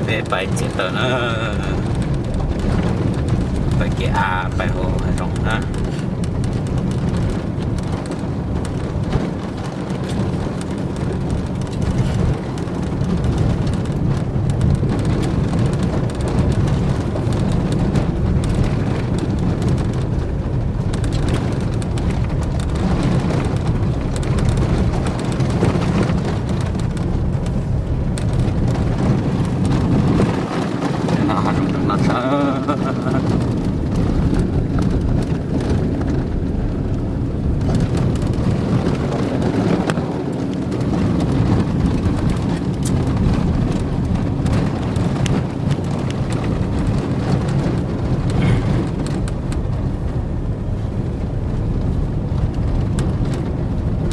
Peb pais txiav taws na, pais kev av pais hauv hav zoov na. No hav zoov no sawv.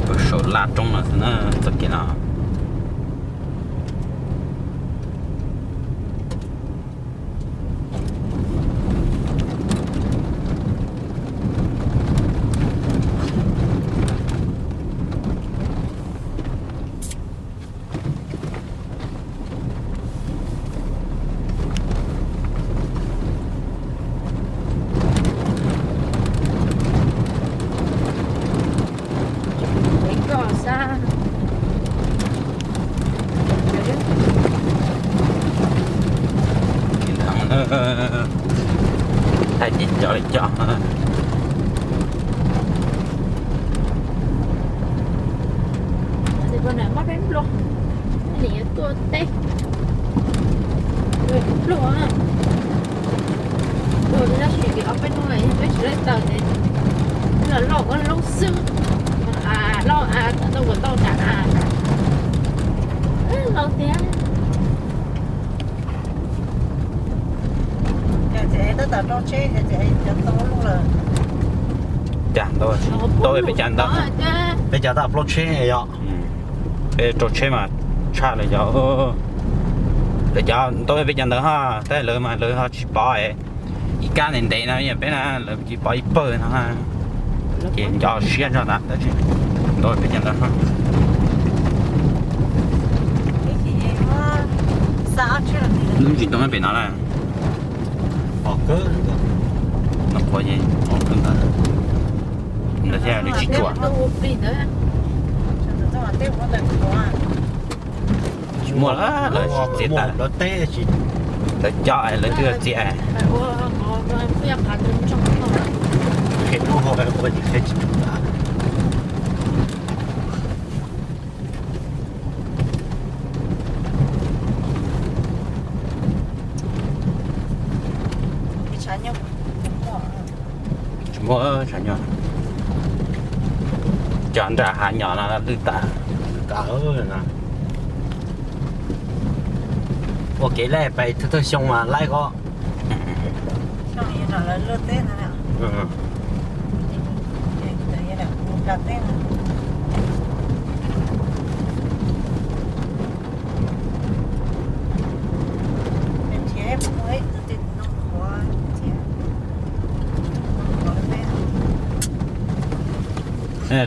Puag saum laj roob no xwb na, txoj kev no. Thaij ces cov li cov. Ces pab na muab peb npluag, nim yuav tuaj teb, npluag, tuaj tab sis ob peb hnub peb tsis laij taws ces los loj ua loob xwb, loj a tau ua tau nram a, loj tiag. Cas ntau, ntau peb caug ntau, peb caug tau plaub tsheb yom. Peb rau tsheb mas tshaj lawv cov, lawv cov ntau peb caug ntawd ha, tab lawv mas lawv ho tsis pov, ib kab ntev ntev no yog peb na lawv tsis pov ib pawg no na. Ces nco siab zog ntawd tab sis ntau peb caug ntawd ha. Lub ntsis ntoo pem no na. Pom kawg, no qhuav, ntawd thiaj li tsis tsuam. Tsis muaj lawm, lawv txiav tas. Lawv cov lawv twb txiav. Tsis muaj tshav nyom. Cov nram hav nyom no lwj tas. Ua kev laj pais thawj xyoo mas laib ko.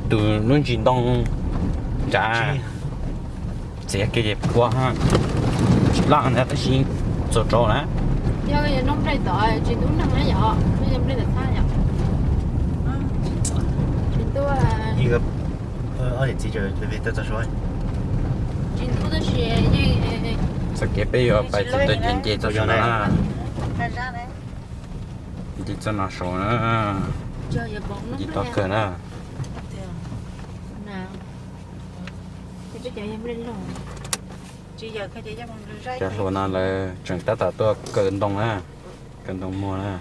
Tus lub ntsis ntoo nrad txiav kiag ces pua, tsis loj ntag tab sis txaus rau na. Yog noj nplej tod tsis ntub neeg na yom, yog nplej tod txhab yom. Tsis ntub. Tsis ntub tab sis yeej. Txoj kev peb yuav pais txiv taws ces nce txoj saum no na. Nce txoj no saud na. Nce tod kawg na. Cov hluas no lawv tseem tab tom tuaj kaw ntoo na, kaw ntoo muag na.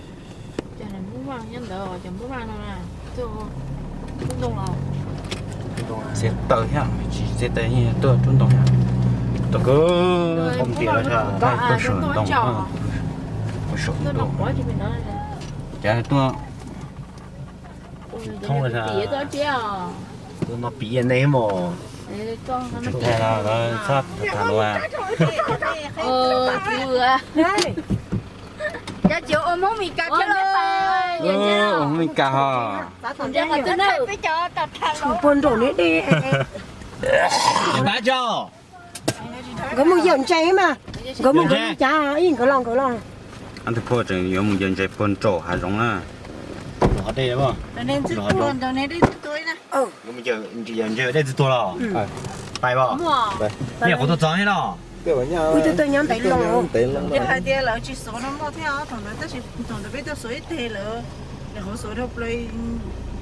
Txiav taws thiab tsis txiav taws tuaj rub ntoo thiab. Tuaj kawg, tuaj saum ntoo, tuaj saum ntoo. Cov tuaj Tus no piv mos. Tsis tag no lawv txhob tham tham luag. Cov txiv ua Hmoob Mes Kas thiab los? Ua Hmoob Mes Kas ho. Peb cov tham tham luag. Pab tso. Nkawd mus yawm ntses mas. Nkawd mus nkawd li cas ib nkawd los nkawd los. Ob tug phuaj tseem yuav mus yos ntses puag nraum hav zoov na. Yos ntses dej txwv tuag los? Pais os. Niam qhuav tuaj txog thiab no. Ub, tuaj tuaj nyob ntev loo. Yog hais tias lawv tsis xuav no muaj thiab os, thaum ntawd tab sis thaum ntawd peb tuaj xuav ib teg lawm, lawv qhuav xuav rau plaws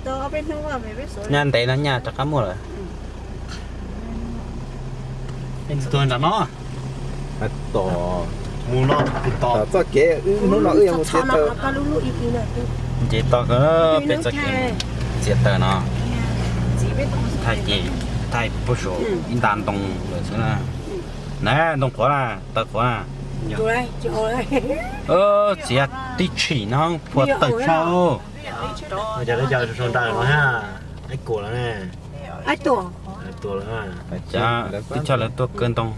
tau ob peb hnub peb xuav. Nyaj ntev no nyaj rov qab muaj lawm. Tus nram no. Tom mus no, tom txoj kev wb hnub no wb yuav mus txiav taws. Nce toj ko peb txoj kev txiav taws no. Thaij ces thaij puag saum ib nta ntoo lawm xwb na. Na ntoo qhuav na, taws qhuav na. Txiav tib tshim no phua taws tshaj. Ib kuam lawm, ib kuam lawm. Twb coj lawv tuaj kaw ntoo.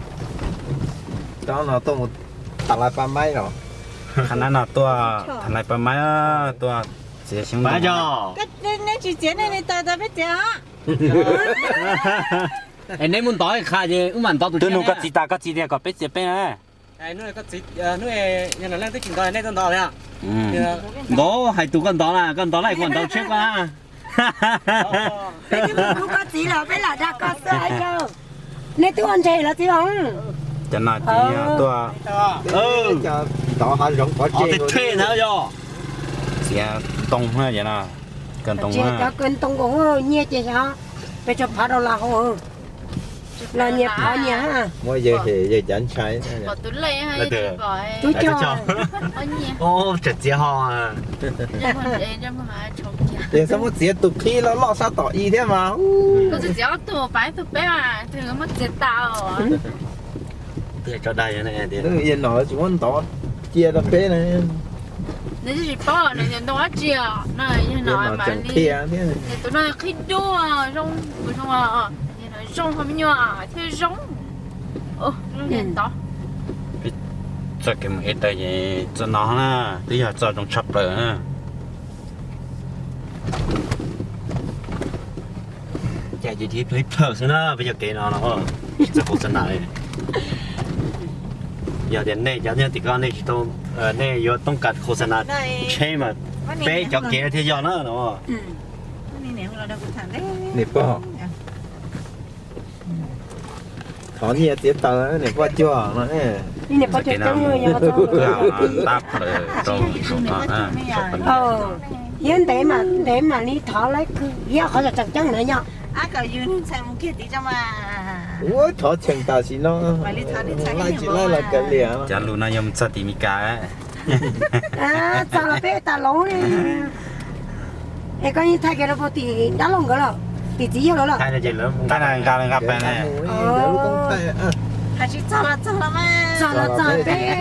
Qhov no tuaj mus tham lais pab maib los. Qhov no no tuaj tham lais pab maib, tuaj txiav xyoob ntoo. Nej tsis txiav nej li taws tau peb txiav. Es neb muab ntov ib qho ces wb mam ntov tus. Twb nug koj txiv tas koj txiv tias kom peb txiav peb na. Hnub leej twb tsis ntov nej tuaj ntov li. Ntov hais tus koj ntov na, koj ntov lawm kuv mam ntov tshiab koj na. Peb twb mus hlub koj txiv los peb lam dag koj xwb yog. Nej twb ua ntses los txiv os. Cov no ces tuaj ntov hav zoov pov tseg ntawd yog. Txiav ntoo na, cov no kaw ntoo. Cov kaw ntoo nkaus nyiaj ces xyov peb tso phav rau las hauv. Los nyias phav nyias. Muab yawg hem yawg cav ntshai. Twb cog. Tseem txiav ho. Yog txhob muab txiav tus qhib loj loj sab tom i thiab mas. Txiav ob tug pab ib tug peb mas twb muab txiav tas. Twb tso dag yawg no tsis muab ntov cia rau peb na. Nws tsis paub nws ntoo dab tsi os, no yog no mas li. Tus no qhib dub zoo, kuv zoo, yog no zoo ho me nyuam thiab zoo. Zoo ntov. Txoj kev mus ev taws ces txoj no na, twb yog txoj zoo tshaj plaws na. Cas ces ib plhaw ib plhaw xwb na, peb cov kev no no tsis txawj qhov xav na. Yog tias nej cov nyob tim ko nej tsis tau, nej yuav toob kas qhov xav na tsheb mas peb cov kev thiaj yog na no. Niam pog, thov nyiaj txiav taws niam pog cuag no. Tab plaws rau saum no. Yog ntev mas ntev mam li thov lawv, yog qhov tseem ceeb ntawd yog. Ua thov cheem tam sim no, laij tsis laij los kav liam. Cov lus no yog mus txog tim Meskas. Txog los peb tas lauv li. Es koj yeej thaij kiag rau puag tim dab laug nkawd lawm, tim txiv yawg lawv lawm. Thaij nqa nqa pes ne. Txog los txog peb,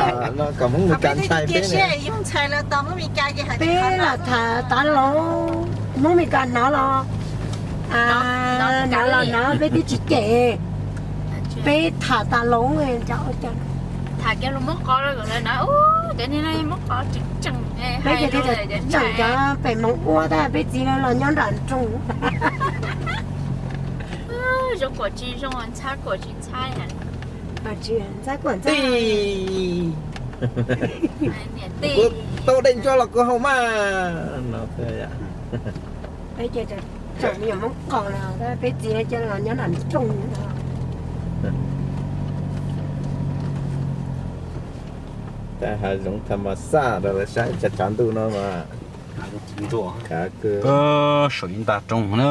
peb los tham tas lauv, Hmoob Meskas hnov los, hnov los hnov peb twb tsis cem. Peb tham tas lauv, tham kiag lus Hmoob qos rau lawv na, cov niag no Hmoob qos tseem tseem, peb cov tseem cov pem Hmoob ua tab peb txiv lawv los nyob nram nroog. Zoo kuam tsis zoo, ntxhab kuam tsis ntxhab. Ntxhab kuam ntxhab. Kuv tau dej ntsuab los kuv haus mas. Peb cov tseem me nyuam Hmoob qos los peb txiv lawv coj los nyob nram nroog. Hav zoov tham mas xaj rau lawv saib tshav tshav ntuj no mas. Saum ib nta roob na,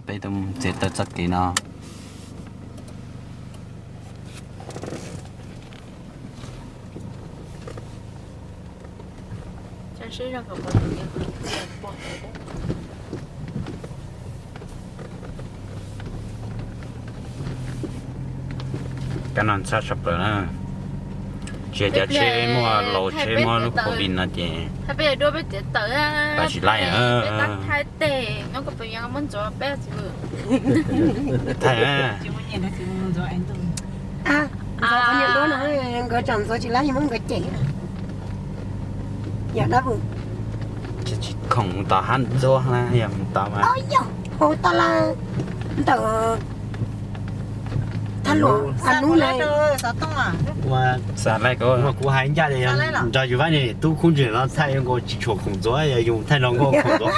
peb tuaj txiav taws txoj kev no. Cov no ntxhab tshaj plaws na. Tsis hais cov tsheb muaj laus tsheb muaj lub covid no ces pais tsis laij. Thaij. Nkawd tseem ntxuav tsis laij, muab nkawd cem. Yog dab vwm. Tsis khoom mus tom hab ntxuab na, yog mus tom mas. Yog, hu tau lawm ntawm Hnub, hnub no, xav laij ko, kuv hais ncaj tias nrog yus Vaj niam tub khub ntswg no thaij zoo nkaus tsis tshua khoom ntxuav, yog yus thaij no nkaus khoom ntxuav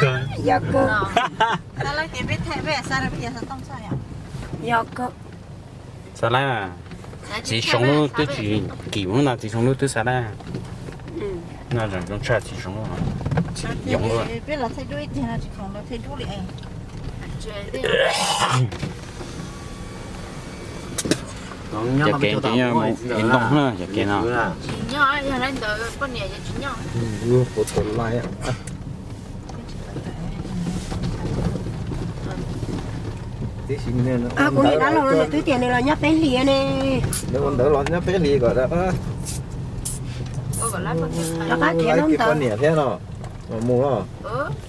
kawg. Xav laij, txiv Soo lub twb tsis kim mus no, txiv Soo lub twb xav laij. No zoo tshaj txiv Soo lub, yoov lub. Cov kev ces yog mus ev ntoo na, cov kev no. Kuv niam dab laug no nws twb tias nws los nyob peb hlis ne. Nws ua ntawd los nyob peb hlis kom rov qab khiav noj ntawd. Poj niam thiab no, mus los.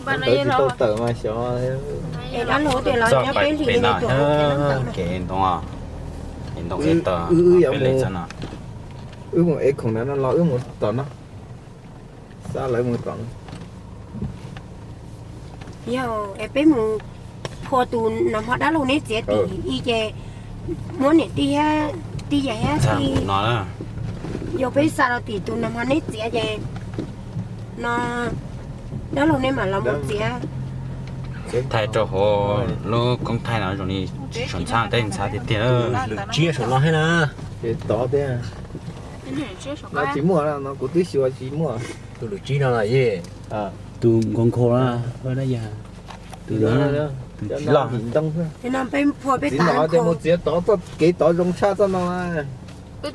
Ntawd tsis tau tawm mas xyov. Es dab laug tias los nyob peb hlis no, kev ntoo, kev ntoo, wb yuav mus, wb mus ev khoom ntawd no los wb mus tom no. Xa lawv mus tom no. Yog es peb mus phua tus nag hmo dab laug neb txiav tim ib ces muab niam tij thiab tij yam thiab tij no, yog peb xa rau tim tus nag hmo neb txiav ces no dab laug neb mam los mus txiav. Thaij rau hauv lub koob thaij no zoo li tsis tshua ntxhab, tej ntxhab tiag tiag. Lwm tsib saum no thiab na. Tov tiag. Tsis muaj no, kuv twb xyuas tsis muaj. Tus lwm tsib no los yog tus nkhaus nkhaus na, yog tus no, tus txiv loj ntoo. Txiv no peb phua peb txiv no tas ces mus txiav tov txoj kev tov zoo tshaj txoj no. Txiv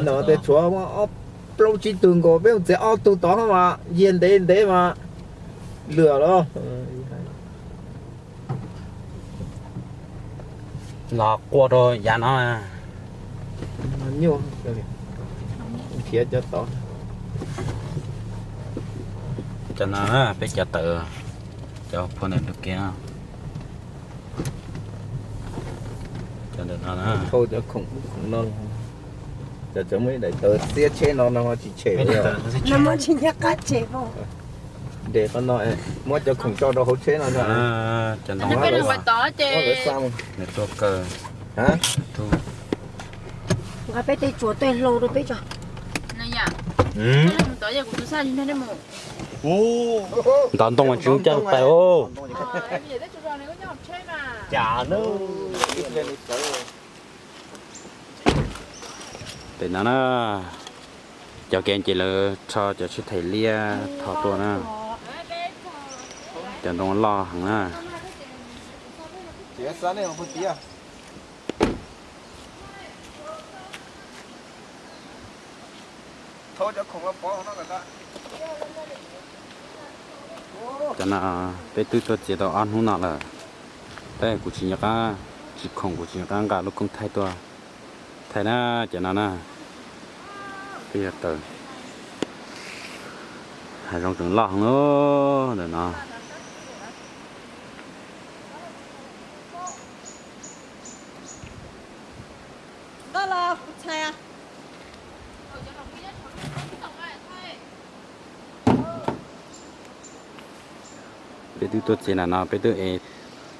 no tej tshuav ob plaub tsib tug nkaus, peb mus txiav ob tug tov mas yiag ntev ntev mas lwm los. Los qua rau yav no. Nyuaj, nrhiav cov tod. Cov no peb cov tawm, cov phua ntawm tus kev no. Cov ntawm no na. Thauj cov khoom, khoom no. Cov, cov muaj ib daim tawv xiab tsheb no no tsis tshem li. No muab tsis nco qab tshem. Nres qhov no, muab cov khoom tso rau hauv tsheb no. Cov ntoo, muab lawv xa mus. Nws tuaj kaw. Nqa peb tej tsuas tej hlau rau peb tso. Ntov ntoo mas tsis ua cas pais os. Pem no na, cov kev ces lawv rho cov tshuaj thaij liab rho tuaj na. Cov ntoo loj heev na. Cov no peb twb tuaj txiav tau ob hnub no lawm, tab kuv tsis nco qab, tsis khoom kuv tsis nco qab nqa lub koob thaij tuaj thaij na. Cov no na, peb yuav tawm, hav zoov tseem loj heev ntawm no. Peb twb tuaj txiav nram no, peb twb ev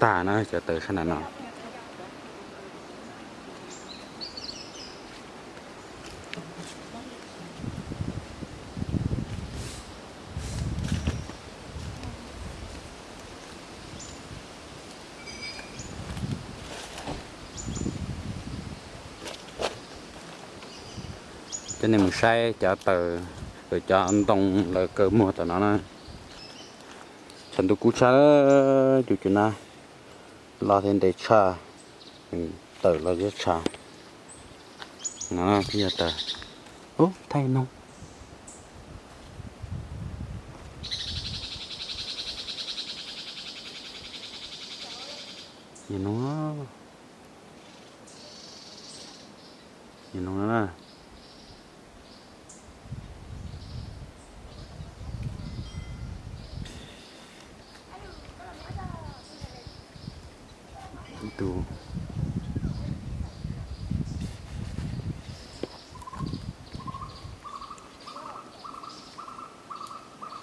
tag na cov tawv sab nram no. Coj nej mus saib cov tawv, cov ntoo lawv kaw muag tom no na. Tshav ntuj kub tshaj, cov cov na, los thiab ntev tshaj, tawm los thiab tshaj. No thiaj yog tawv. Ub, thaij no. Yog no, yog no na. Ib tug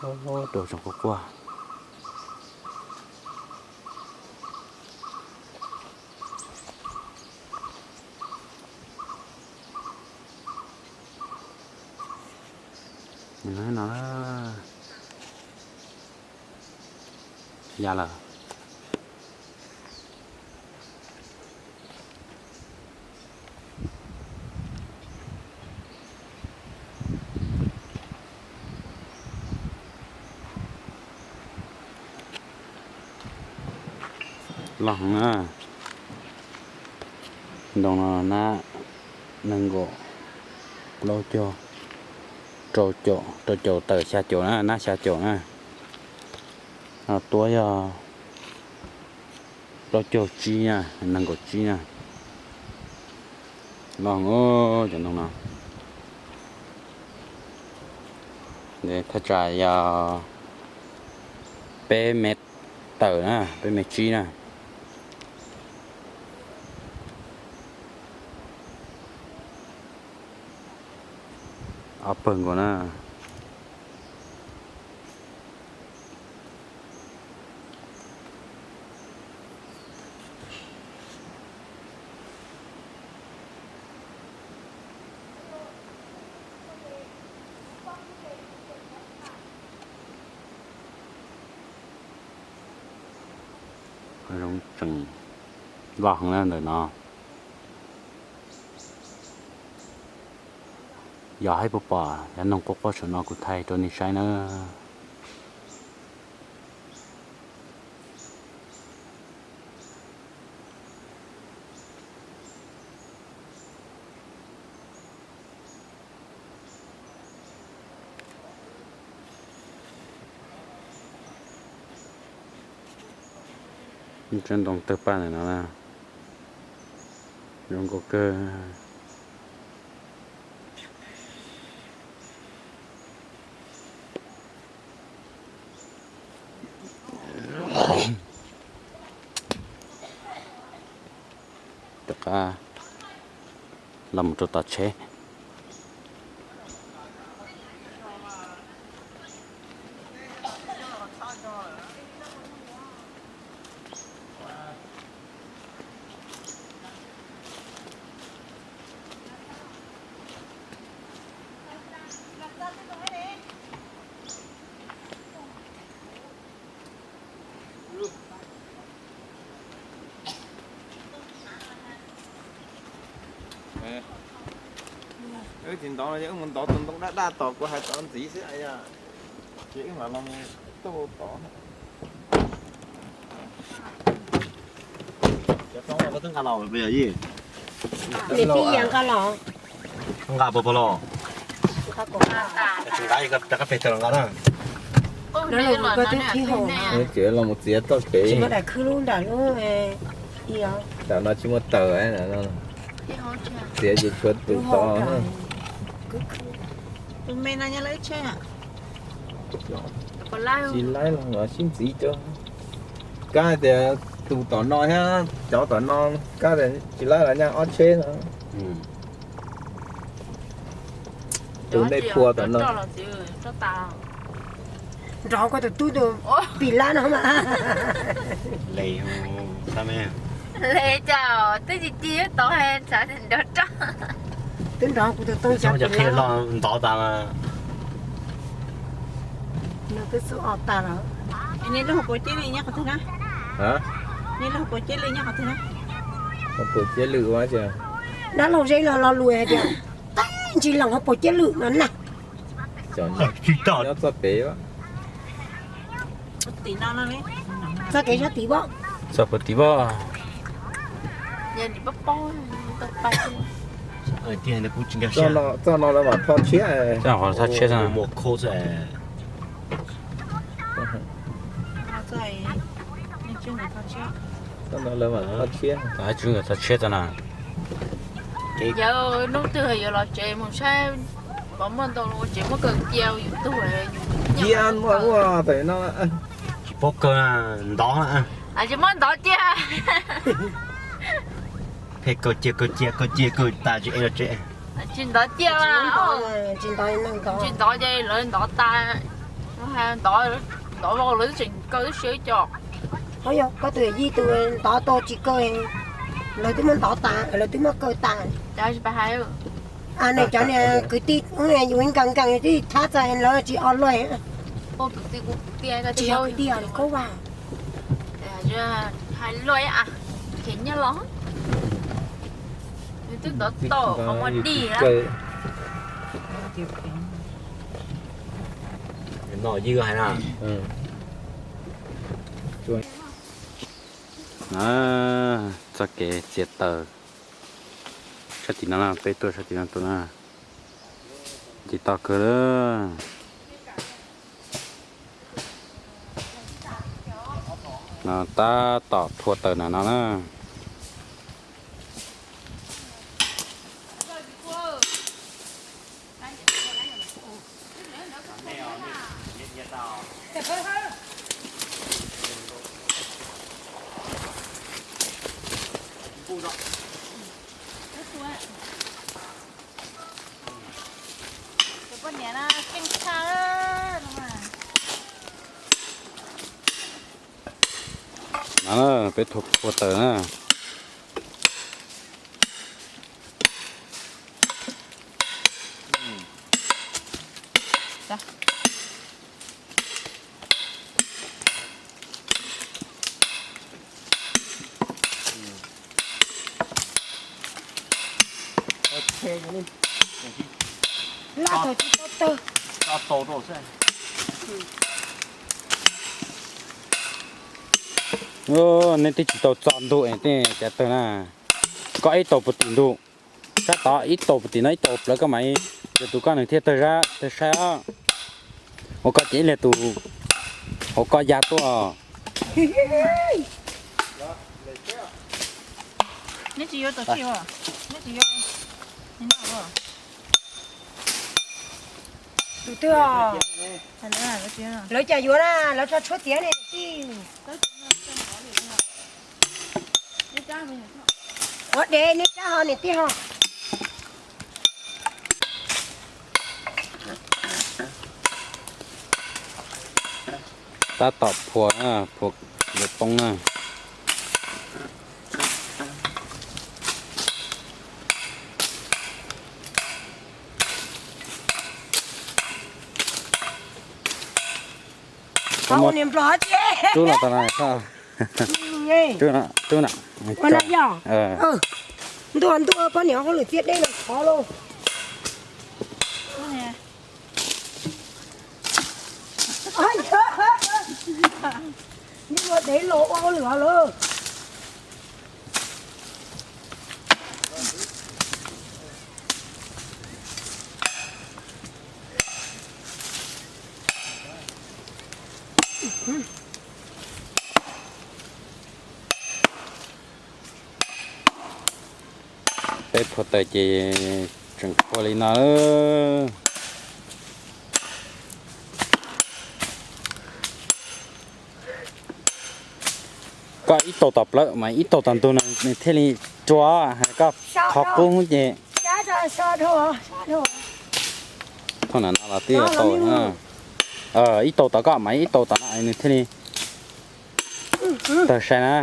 rau tsoom quaj quaj. No, ya lawm. Loj heev na. Ntoo no nab nees nkaum plaub caug, rau caum, rau caum tawm xya caum na, nab xya caum na. No tuab yog plaub caug tsib na, nees nkaum tsib na. Loj heev cov ntoo no. Thaj tsam yog peb mev tawm na, peb mev tsib na. Ob pawg nkaus na. Qhov zoo tseem loj heev na ntawm no. Yog hais puas pom cov noog quaj quaj saum no kuv thaij rau nej saib na. Tsob ntoo tawg paj ntawm no na, zoo nkauj kawg. Rov qab los mus rau tom tsheb. Wb tsis ntov no ces wb mus ntov tus ntoo daj daj tos kuv hais tov ntxiv xwb. Ces wb mam los mus tuaj tod. Cov toob no koj twb nqa los puas yog? Nqa puas puas los? Tsis nqa, rov qab pem taws los nqa na. Tsis los mus txiav txoj kev. Tsis muaj daim khwb lub nram lub, nram no tsis muaj taws. Txiav ces tshuav tus tod. Tsis laib los sib ntxiv rau. Kab tias tus tom no thiab cov tom no, kab tias tsis laib los nyaj ob tsheb no. Tus nej phua tom no. Nrov koj tus tub tus pim lab no mas. Le, le cas twb tsis ci tau nrov raj. Twb nrov kuv tus tub cov qhia los ntov tas mas. No twb xub o tas lawm. Nej lub hauv paus ceb li nyob qhov twg na? Nej lub hauv paus ceb li nyob qhov twg na? Hauv paus ceb lwm ua. Dab laug Zeb los lo lus hais tias, tib ntsis los hauv paus ceb lwm no na. Nyob txoj pem. Txoj kev sab tim pom. Txoj pem tim pom. Txoj no lawv mam tho tshiab. Txoj no tho tshiab. Txoj no lawv mam tho tshiab. Txoj no tho tshiab txoj no. Yog hnub twg yuav los tsev mus saib pom muaj ntoo los ua tsev muab kaw cia yus tug. Cia muaj ua pem no. Tsis paub kaw, ntov. Tsis muab ntov cia. Pheej kaw cia kaw cia kaw cia kaw tas tsis ev los tsev. Tsis ntov cia. Tsis ntov ces lawv ntov tas. Ntov, ntov vau lawv tseem kaw tib si cov. Ho yog koj tus yij tus ntov tau tsis kaw, lawv twb muab ntov tas, lawv twb muab kaw tas. Cas tsis pab hais. Nej cov niag kwv tij ub yus nkees nkees twb thab txog lawv tsis o luaj. Tsis yog kwv tij os, koj vaj. Hais luaj, ces nyob los twb tau tau qhov muag dij. Txoj kev txiav taws sab tim no, peb tuaj sab tim no tuaj na, ces tau kawg lawm. No tab tom phua taws na no na. No peb thuav phua taws na. Nej twb tsis tau txo ntu es tej cav tawg na. Koj ib tau puag tim ntu, sab tod ib tau puag tim no ib tau plawv koj mam li, yog tus koj nws thiaj tawg zab tawg saib os. Ua koj ces ib leeg tus hauv koj ya tuaj. Tus twg os? Lawv cas yuav na, lawv tso tshuab tiav ne tij. Ua dev neb rab ho niam tij ho. Tab tom phua, phua yuav poob na. Rub los tau na, rub na. Ntuj ntuj, poj niam hauj lwm txiaj dej los khov lauj. Ua dev los ua hauj lwm lawm. Peb phua taws ces tseem phua li no. Koj ib tau tom plawv mas ib tau tom ntug no nws thiaj li rua, koj qhov qub ces. Thaum no los twb tau, ib tau tom koj mas ib tau tom no nws thiaj li tawg sai na.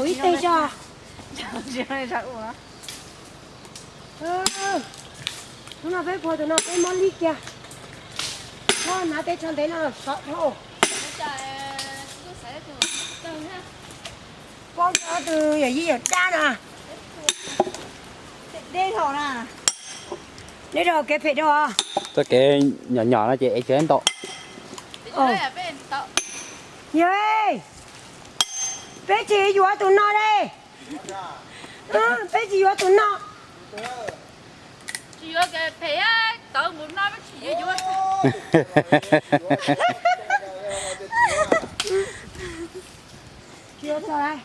Ib teg tso. Hnub no peb phua tus no peb muab lib kiag. Muab hnav tej tsho ntev no sov dhau. Poob rau tus yawm yij yawm dab na. Deb rau kev phem rau. Txoj kev nyom nyom no ces ev tsis ntau. Yog, peb tsis yuav tus no li. Peb tsis yuav tus no. Tsis yuav kev phem, tawv mus no peb tsis yuav. Tsis yuav txog lawm.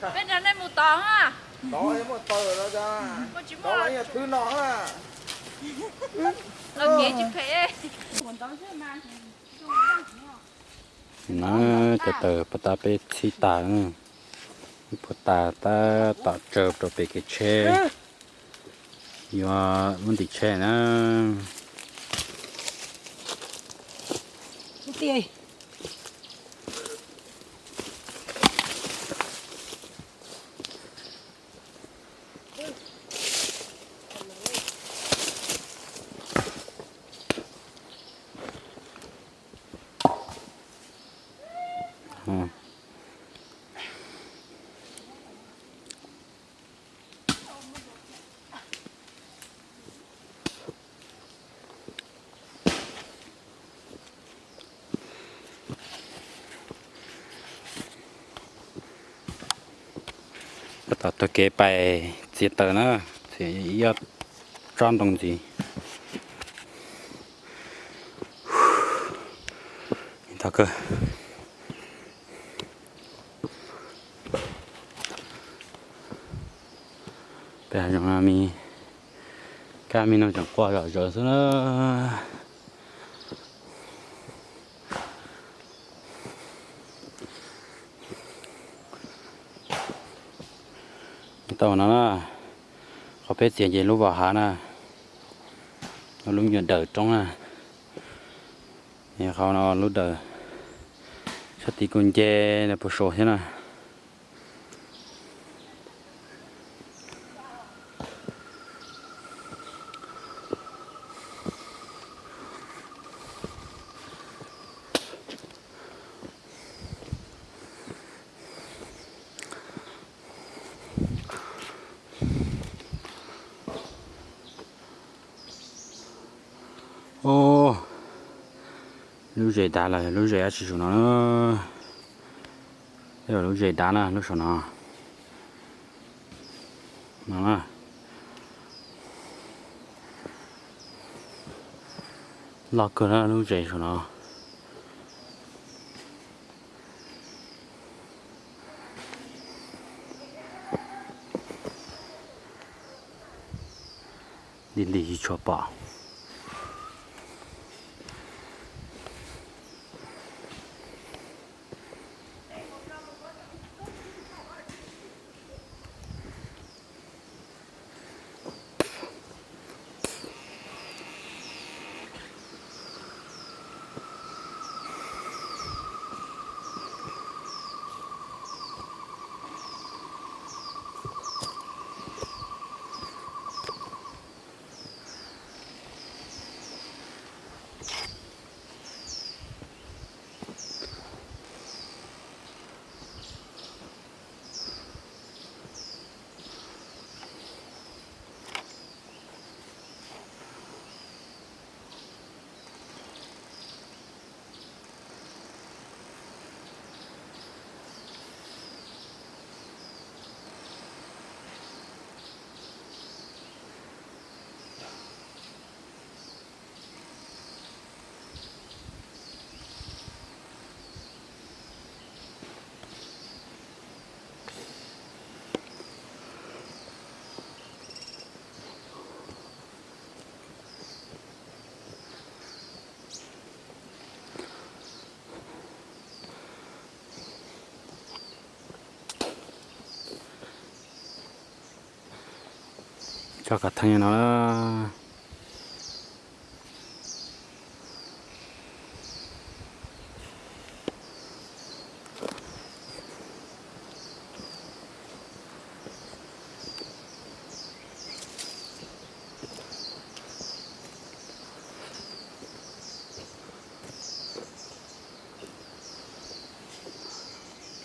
Peb nrog nej mus tod na. Tsis muaj, los kev tsis phem. Na, cov taws puag ta peb txhib tas, puag ta tab tom tsaws rau pem kev tsheb. Yuav muab ntim tsheb na. Tab tom taug kev pais txiav taws na, txiav ib ob tsob ntoo ntxiv. Thov kawg. Peb hav zoov no me, kab me no tseem quaj zom zaws xwb na. Tau no na, qhov peb txiav ces lub vos hav na, lub nyuam dawm roob na, qhov no lub dawm sab tid kuj nce puag saum thiab na. Ub, lub zes dav lawm, lub zes dab tsi saum no na? Lub zes dav na, lub saum no. No na. Loj kawg na lub zes saum no. Lim lim tsis tshua pom. Tsob kav theej no.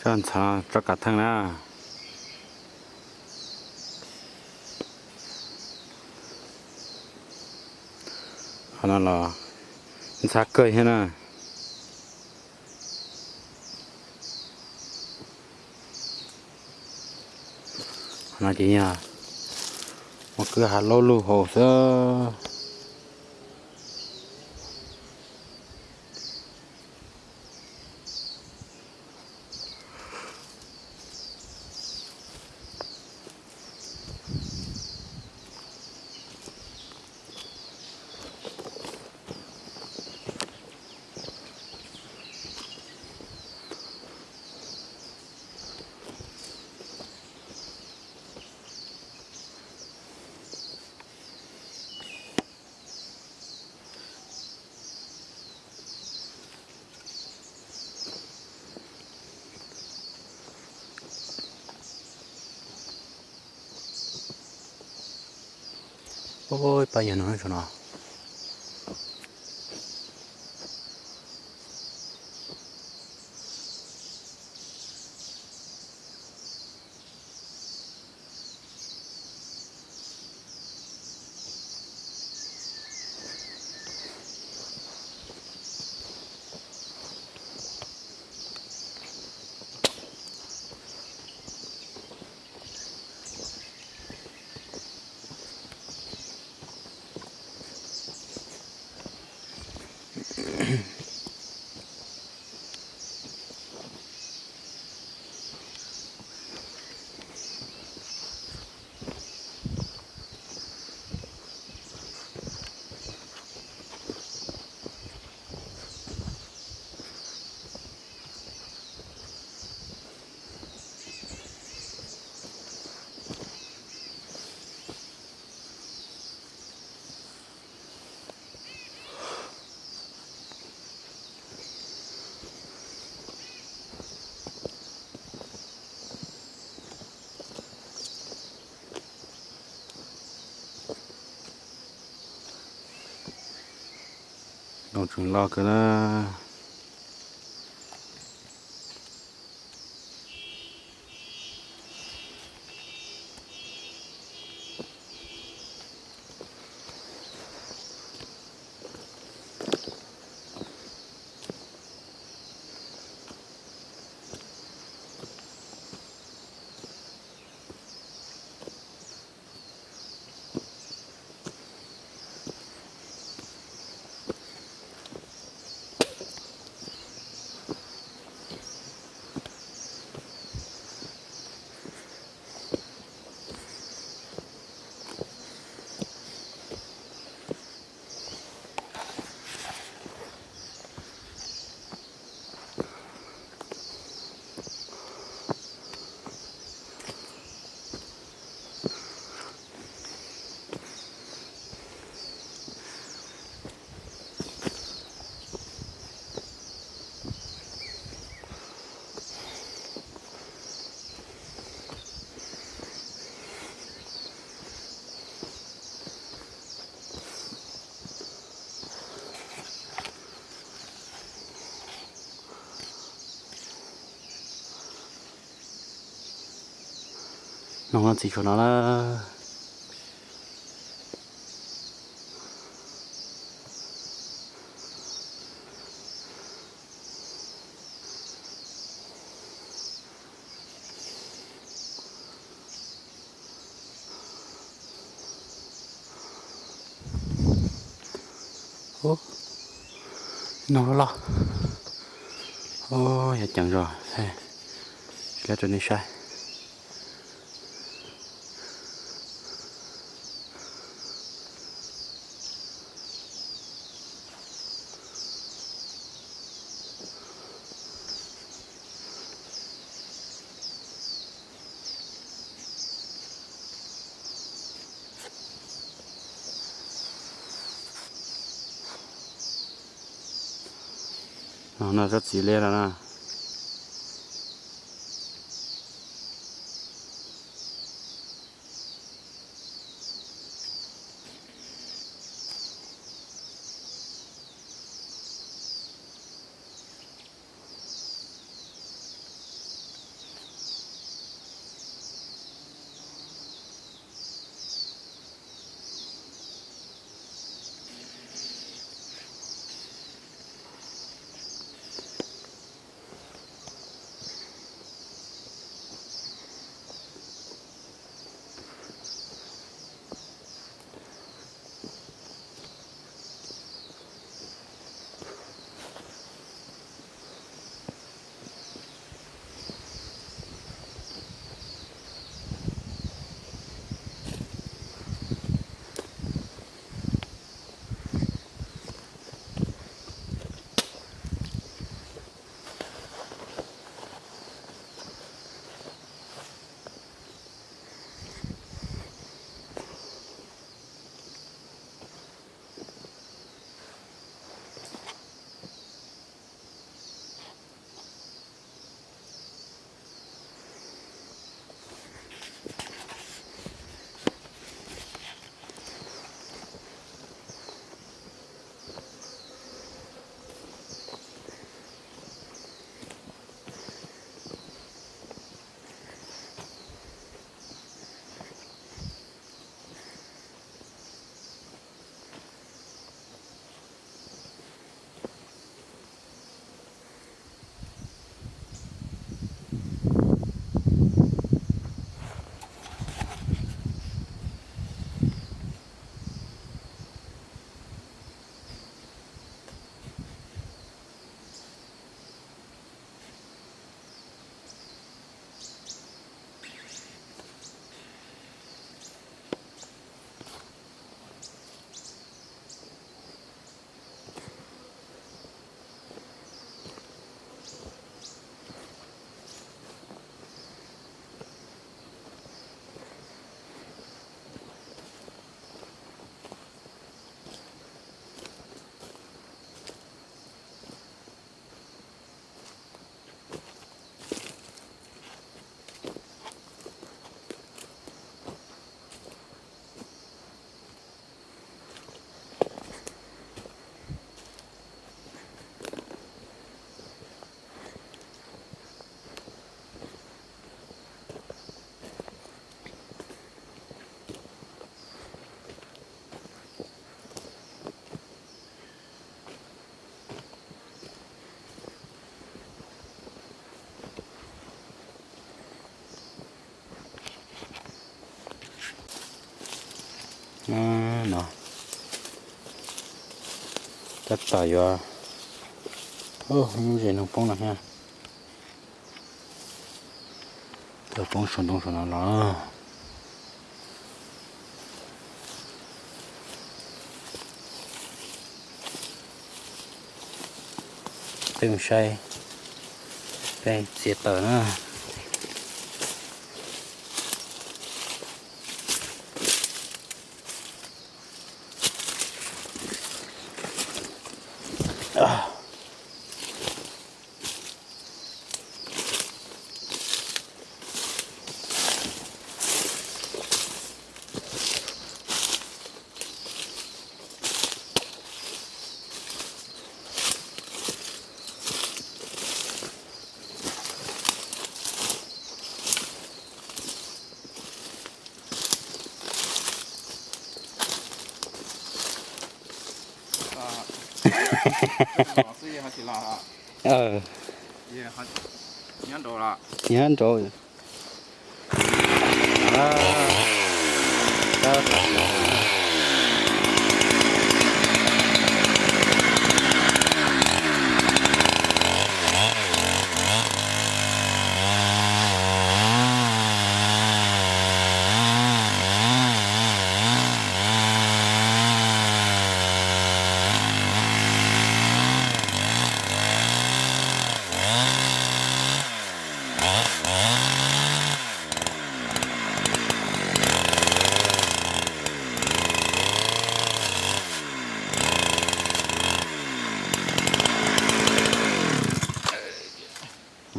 Tsob ntxhov tsob kav theej na. Qhov no los ntxhab kawg thiab na. Qhov no ces yog mos kwj hav laub lug haus xwb. Ub, pab yawg no saum no. Nplooj tseem loj kawg na. Noog no txiv saum no lawm. Ub, noog loj loj. Ub, yog ceev zog, tsis lab rau nej saib. No tsob txiv liab no na. No, tab tom yuav, lub zes no poob no thiab. Tau poob saum ntoo saum no los. Peb mus saib, peb txiav taws na. Nyob nraud.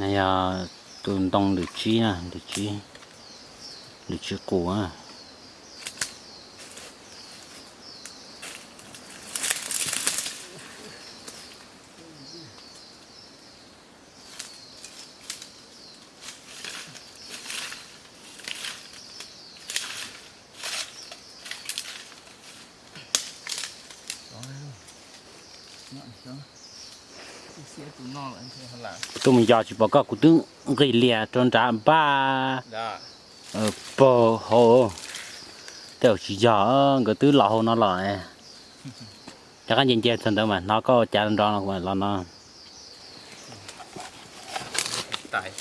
No yog tus ntoo lwm tsib na, lwm tsib, lwm tsib qus na. Tuaj mus yos tsis pom koj, kuv twb nqis lias rau nrad npaj paug hauv. Tej zaum tsis yog, nkawd twb los hauv no los. Rov qab nce nce txog ntawd mas hnov koj cav nrov no los no. Tais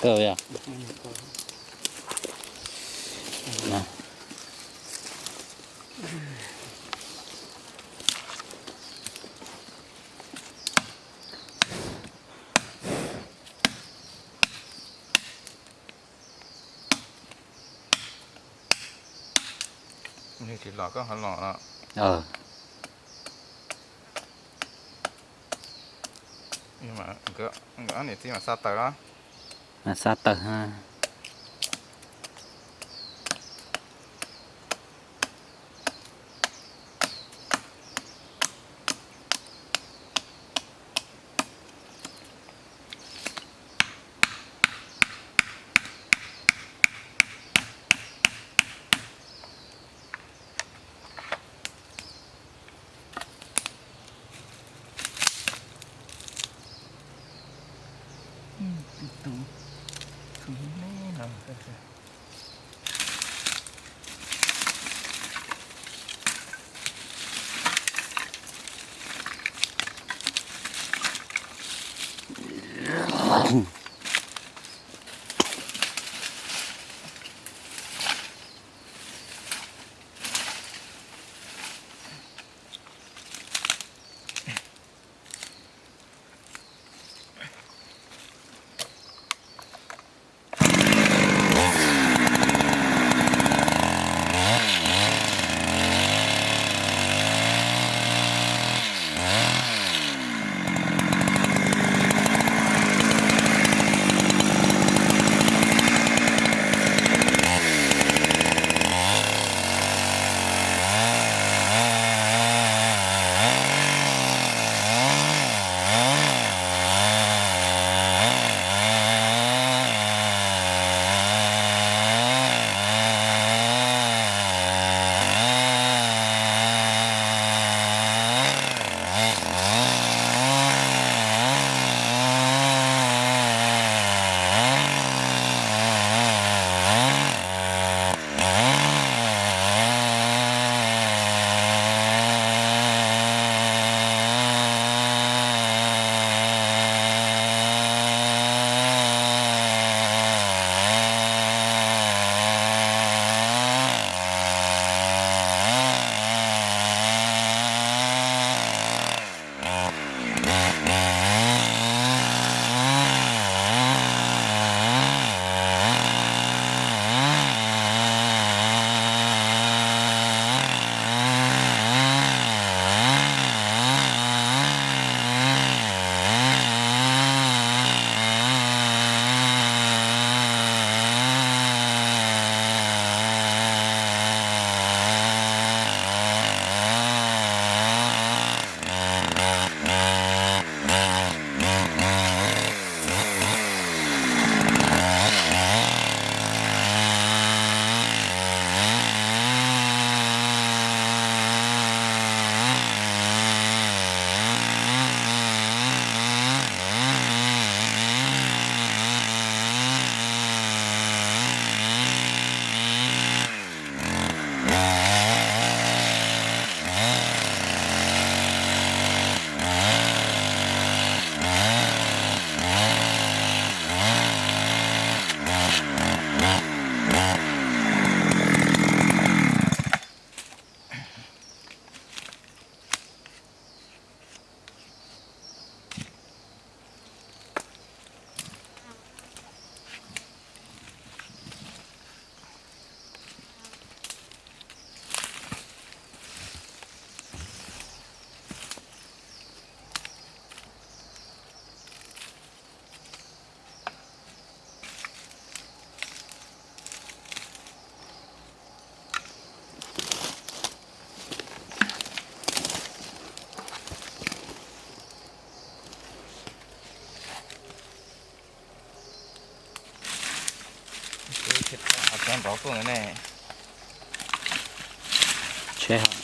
kawg yog. Tsis los koj ho los. Nkawd ob niam txiv mas xa taws los? Mas xa taws. Tsheb hauv